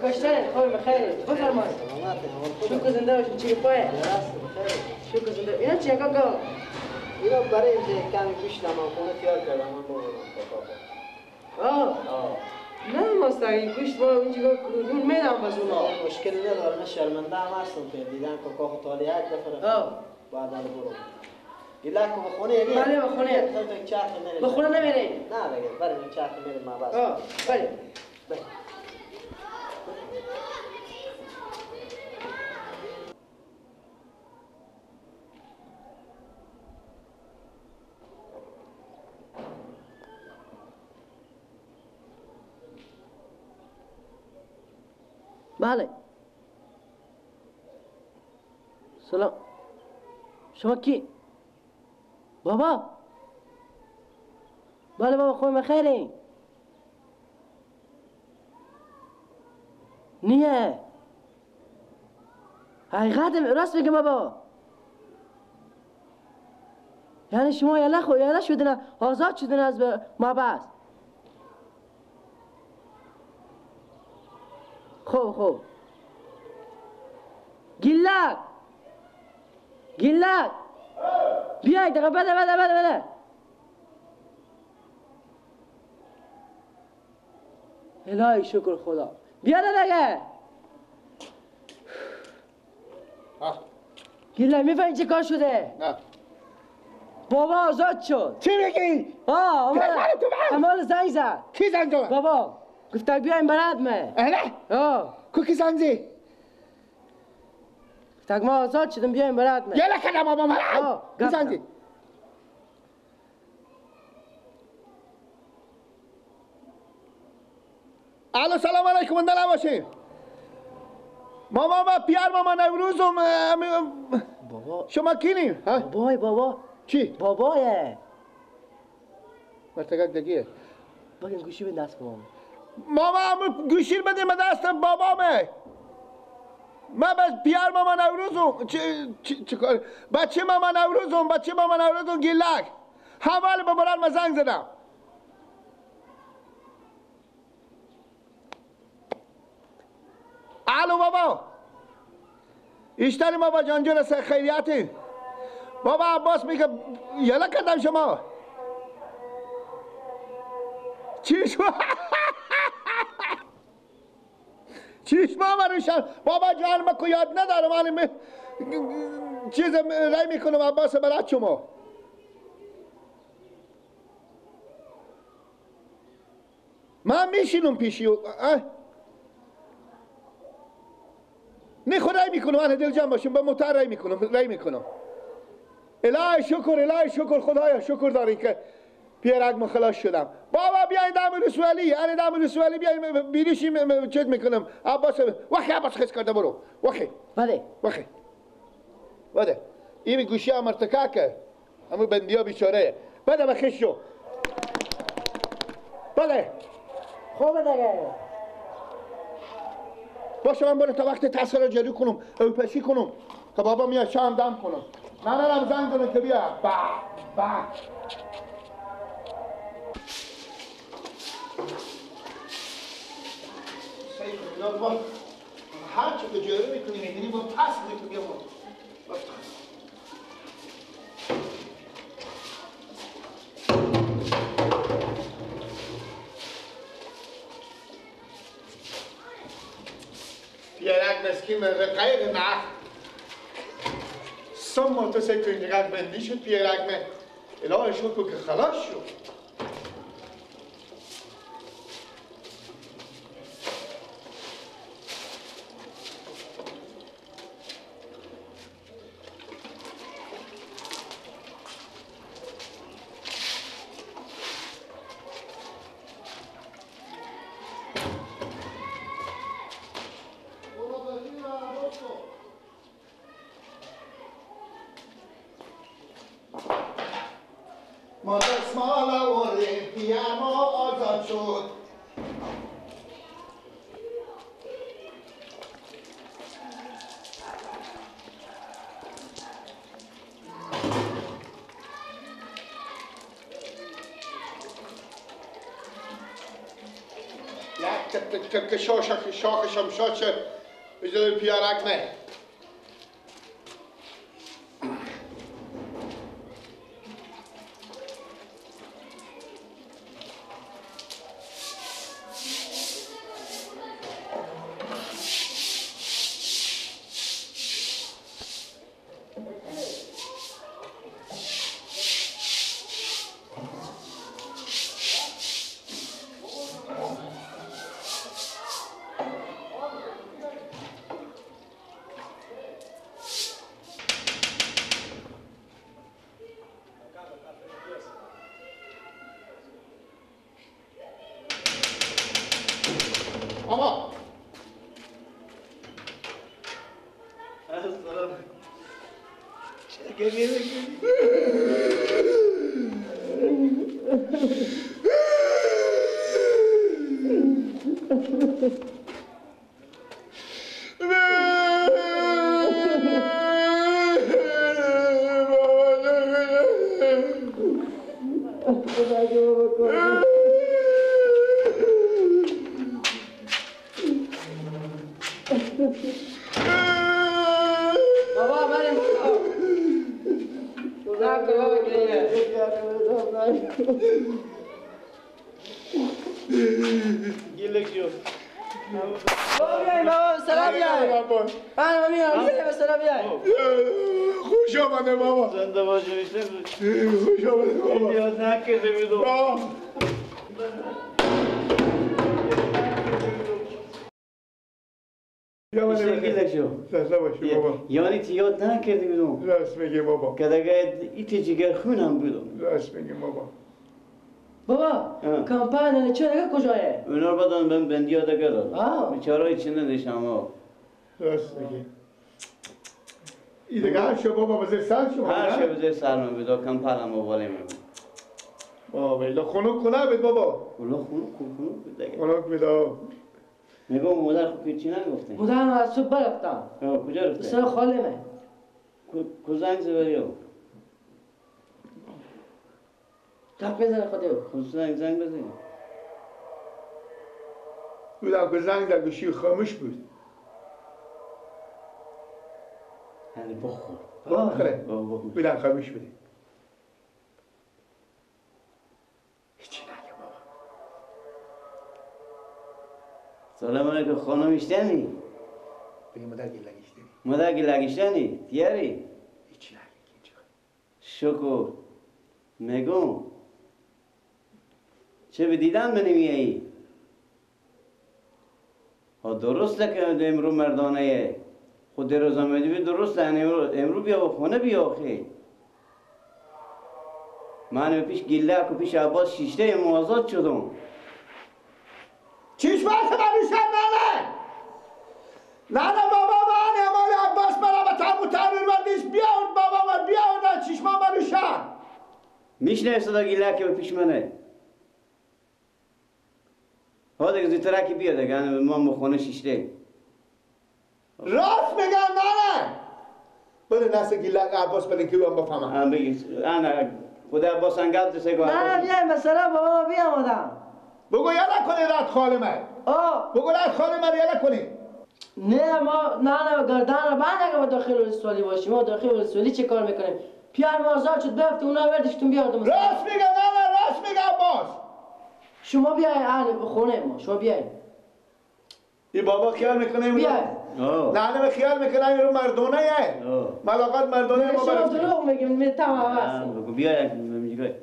بکشتن خوب بخیر بفرمایید. شکر زنده باشین. چی پای؟ شکر زنده. اینا چیه کاکا؟ اینا برای اینکه کمی گوشت من خونه تیار کردم من بردم کاکا. آه. نه مستقیم گوشت با اونجا نون میدم باز اونا. مشکل نداره، من شرمنده هم هستم که دیدن کاکا خود حالی یک دفعه. آه. بعد برو. گیلک به خونه یعنی؟ بله به خونه. چرخ میره. به خونه نمیره. نه دیگه بریم چرخ میره ما بس. آه بله. بله. بله. سلام. شما کی؟ بابا؟ بله بابا خوب بخیرین. نیه. حقیقت راست میگم بابا. یعنی شما یله خو یله شدن آزاد شدن از محبس. خوب خوب. گیلک گیلک بیای دقیقه بده بده بده بده. الهی شکر خدا. بیا دیگه. گیلک میفهمی چه کار شده؟ نه. بابا آزاد شد. چی میگی؟ آه امال زنگ زد. کی زنگ زد؟ بابا گفت بیایم برات مه. اهله؟ آه. کو کی زنگ زد؟ گفت ما آزاد شدم بیایم برات مه. یلا کلام بابا مرا. کی زنگ زد؟ الو سلام علیکم اندر باشین. ماما ما پیار ماما نوروزم. بابا شما کینی؟ بابای بابا چی؟ بابایه. مرتکک دیگه. بگم گوشی به دست بابام. ماما هم گوشی بده به دست بابامه. من بس پیار ماما نوروزم چه کار بچه ماما نوروزم بچه ماما نوروزم گیلک. حواله به بران ما زنگ زدم. الو بابا. ایشتری بابا جان جون خیریتی. بابا عباس میگه یلا کردم شما. چی شو؟ چشما روشن بابا جان من که یاد ندارم من چیز رای میکنم عباس برات شما. من میشینم پیشی نه خود رای میکنم من دل جان باشم با موتر رای میکنم رای میکنم. الهی شکر الهی شکر خدایا شکر دارین که پیرک من خلاص شدم. بابا بیاین دم رسوالی یعنی دم رسوالی بیاین بیریشیم چیز میکنم عباس وخی عباس خس کرده برو وخی بله وخی بله این گوشی امرتکاکه همون بندیا بیچاره بده بخش شو بله خوبه دیگه. باشه من برم تا وقت تسخیر رو جلو کنم او پشی کنم که بابا میاد شام دم کنم. نه نه نه زنگ کنم که بیا با با هر چه که جلو میکنی میدونی با پس میکنی بیا با پیرک مسکین غیر نه سم تو سکو اینقدر بندی شد پیرک من الهی شکر که خلاص شد. ما دستمال آوردیم پیر ما آزاد شد. یک که شاخ شمشاد شه به جلوی پیارک نه. آقا السلام. چه گریه می‌کنی؟ بابا بریم بابا. بابا گریه. گیلک جو. بابا بیاین بابا سلام بیاین. من میام بیاین سلام بیاین. خوش آمده بابا. زنده باشی میشه. خوش آمده بابا. یاد نکرده بودم. بابا. یعنی یاد نکردی بودم. راست میگی بابا. که دیگه ایتی جگر خونم بودم. راست میگی بابا. بابا کمپانی چه دیگه کجایه؟ اونا رو بدن بهم بندیا دیگه داد. بیچاره‌ای چنده نشم ها. راست میگی. ای دیگه هر شب بابا بزر سر شما. هر شب بزر سر من بودا کمپانم و بالای من. بابا ایلا خنک کنه بید بابا. اولا خنک بود دیگه. خنک بید. میگم مادر خود چی نگفته؟ مادر من از صبح برفتم. کجا رفته؟ سر خاله من. کو زنگ زدی؟ تق بزن خودت. خود زنگ بزن. بودم که زنگ در گوشی خاموش بود. یعنی بخور. بخوره. بودم خاموش بودی. هیچی نگه بابا. سلام علیکم خانم اشتنی. بگی مادر گیلک اشتنی. مادر گیلک اشتنی تیاری؟ هیچی نگه هیچی. شکر. میگم چه به دیدن من نمیایی؟ ها درسته که امرو مردانه خود روز آمدی بی درسته امرو بیا و خونه بیا آخه. من پیش گیلک و پیش عباس شیشته موازات شدم. چیش برس من نه نه نه بابا من امال عباس برم و تمو تنور بردیش بیاورد بابا من بیاورد چشما منوشن میشنه صدا گیلک به پیش منه. ها دیگه زودتر که بیا دیگه ما مخونه شیشته. راست میگم نه بده نسل گیلک عباس بده که من بفهمم. هم بگی انا خدا عباس انگل تسه گوه. نه بیایم مثلا بابا بیام آدم. بگو یلا کنی رد خاله من. بگو رد خاله من یلا کنی. نه ما نه گردن رو بند اگه ما داخل ولسوالی باشیم. ما داخل ولسوالی چه کار میکنیم؟ پیار ما آزاد شد برفت اونا بردشتون بیاردم. راست میگه نه راست میگه عباس. شما بیاین اهل خونه ما شما بیاین. این بابا خیال میکنه بیاین. نه خیال میکنه این رو مردونه یه. ملاقات مردونه ما برفتیم. شما دروغ میگیم میتم عوض. بگو بیاین میگه.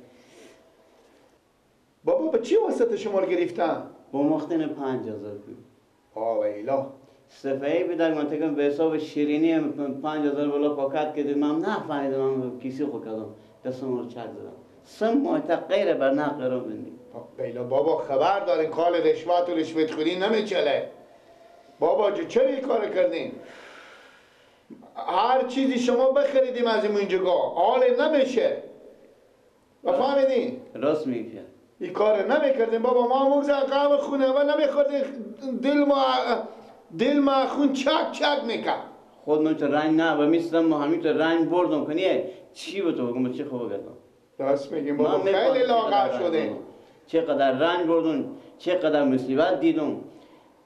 بابا به چی واسطه شما رو گرفتن؟ با مختن 5000 بود. آویلا. صفحه بدر من تکم به حساب شیرینی 5000 بالا پاکت کردم. من نفهمیدم من کیسه خود کردم دستم رو چک زدم. سه ماه تا غیر بر نقل رو بندی. بیلا بابا خبر دارین کال رشوت و رشوت خوری نمیچله. بابا جو چرا این کار کردین؟ هر چیزی شما بخریدیم از این اینجا حال نمیشه. بفهمیدین؟ راست میگی. این کار نمیکردیم بابا ما هم زن قهوه خونه و نمیخوردیم دل ما خون چک چک میکرد. خود من تو رنگ نه و میستم ما همین تو رنگ بردم کنیه چی به تو بگم چه خوب کردم. راست میگیم بابا خیلی لاغر شده. چقدر رنگ بردم چقدر مصیبت دیدم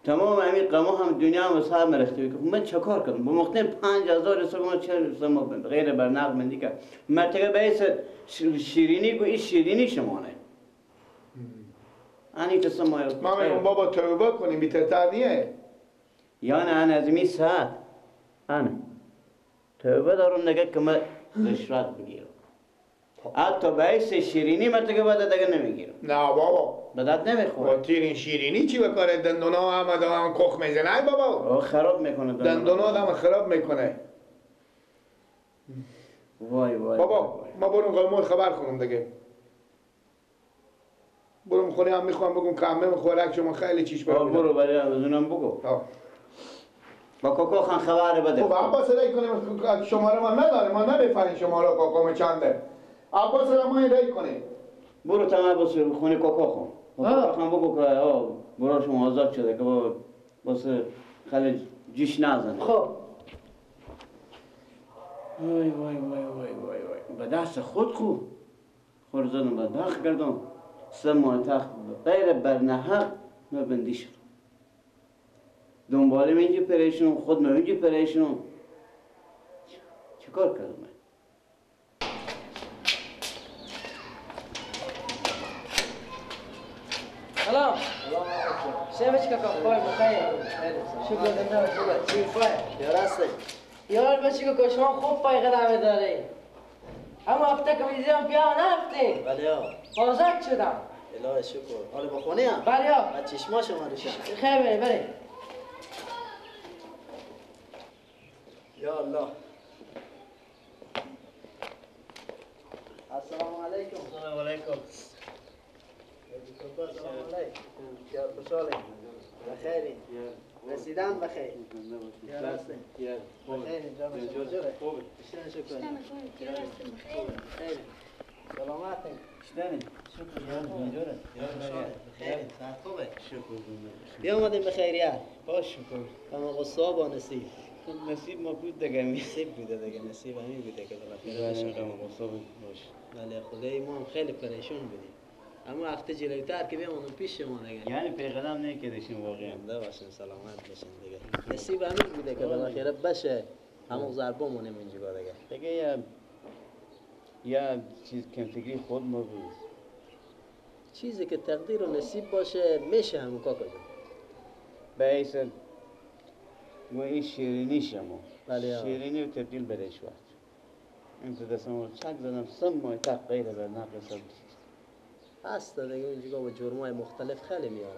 تمام همین قما هم دنیا هم سر مرخته که من چه کار کردم؟ با مختن 5000 سوم چه سما غیر برنق من دیگه مرتبه بیس شیرینی گو این شیرینی شمانه. انی تو سما ما میگم بابا توبه کنیم بی‌تر نیه. یعنی انا از می ساعت انا توبه دارم نگه که من رشوت بگیرم. حتی بیس شیرینی مرتبه بعد دیگه نمیگیرم. نه بابا به درد نمیخوره. با تیرین شیرینی چی بکاره؟ دندونا هم آدم کخ میزنه بابا. خراب میکنه دندونا آدم خراب میکنه. وای وای بابا ما برم قلمون خبر کنم دیگه. برم خونه هم میخوام بگم که عمه خوراک شما خیلی چیش برم. برو برای ازونم بگو. با کاکا خان خبر بده. خب عباس رای کنیم شماره ما نداره، ما نمیفهمیم شماره کاکا چنده. عباس را ما رای کنیم. برو تمام عباس خونه کاکا خان. کاکا خان بگو که برو شما آزاد شده که واسه خیلی جیش نزنه. خب وای وای وای وای وای وای به دست خود خو خور زدم بدبخت کردم. 3 ماه تخت غیر برنحق من بندی شدم. دنباله من اینجا پریشون، خود من اینجا پریشون. چیکار کردم من؟ سلام. شبش کاکا خوبه بخیر. شکر زنده باشی. چی راسته؟ یار بچی کاکا شما خوب پای قدمه داری. اما هفته که می‌دیدم بیا نرفتی. بله ها. آزاد شدم. الهی شکر. حالا با خونه هم؟ بله ها. چشما شما رو شد. خیر بری بری. یا الله. السلام علیکم. السلام علیکم. السلام علیکم. بسیار خوشحالیم. بخیرین. رسیدن بخیر. یا راستین. بخیرین جان شما جوره. شکر. شکر. بخیر. سلامتین. شدنی. شکر. جوره. بخیر. صحت خوبه. شکر. بیامدیم به خیریت. باش شکر. اما قصه با نصیب. نصیب ما بود دیگه. نصیب بوده دیگه. نصیب همین بوده که بالاخره بشه. باش. ولی خدای ما هم خیلی پریشون بودیم. اما هفته جلوتر که بیامدم پیش شما دیگه. یعنی پیغام نکردیم واقعا. زنده باشین سلامت باشین دیگه. نصیب همین بوده که بالاخره بشه. همون ضربه مونیم اینجا دیگه. دیگه یا چیز کم فکری خود ما بود. چیزی که تقدیر و نصیب باشه میشه همون کاکا جان. بیس و این شیرینی شما. بله. شیرینی رو تبدیل به رشوت. این تو دستم رو چک زدم 3 ماه تق غیر بر نقل سب. هست دیگه اینجا با جرمای مختلف خیلی میارن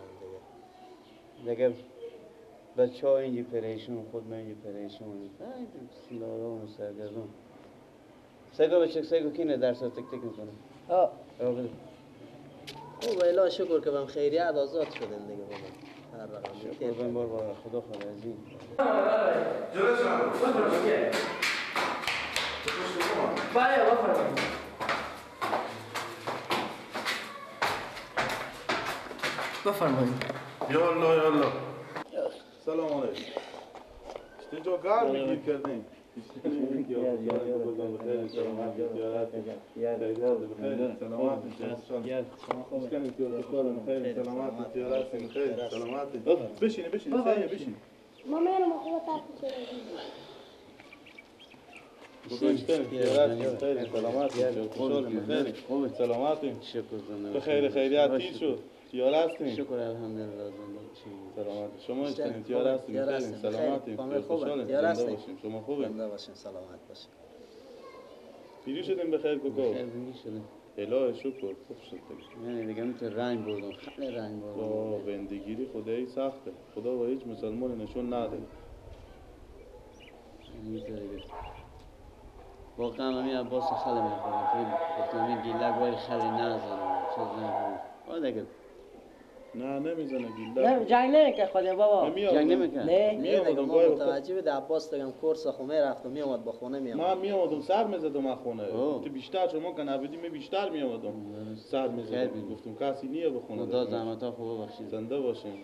دیگه. دیگه بچه‌ها اینجا پریشون، خود من اینجا پریشون. ای سرگردون. سگو بچه سگو کی نه درس تک تک میکنه. ها. خب الهی شکر که بهم خیریت آزاد شدیم دیگه بابا. هر رقم شکر بهم بار خدا خدا عزیز. بله بفرمایید. بفرمایید. یا الله یا الله. سلام علیکم. اینجا گرم گیر کردیم. بشینی بشینی سریع بشینی. ما میرم خدا سلامتی. بخیر خیریت شد. تیار هستین؟ شکر الحمدلله زنده باشین. سلامت. شما هستین؟ تیار هستین؟ خیلی سلامتی. خوشحالیم. زنده باشین. شما خوبین؟ زنده باشین سلامت باشین. پیری شدیم بخیر کوکو. خیر بینی شدیم. الهی شکر خوب شد دیگه. یعنی دیگه میتون رنگ بردم. خیلی رنگ بردم. با بندگیری خدایی سخته. خدا با هیچ مسلمانی نشون نده. میذاره. واقعا همین عباس خیلی میخوام. گفتم این گیلک باید خیلی نزنم. چیز نکنم. دیگه نه نمیزنه گیلک. نه جنگ نمیکرد خدا بابا. جنگ نمیکرد. نه میامدم ما متوجه بده عباس دیگه کورس خونه رفتم میامد با خونه میامد. من میامدم سر میزدم از خونه. تو بیشتر شما که نبودی می بیشتر میامدم سر میزدم. گفتم کسی نیه به خونه. خدا زحمت ها خوب ببخشید. زنده باشین.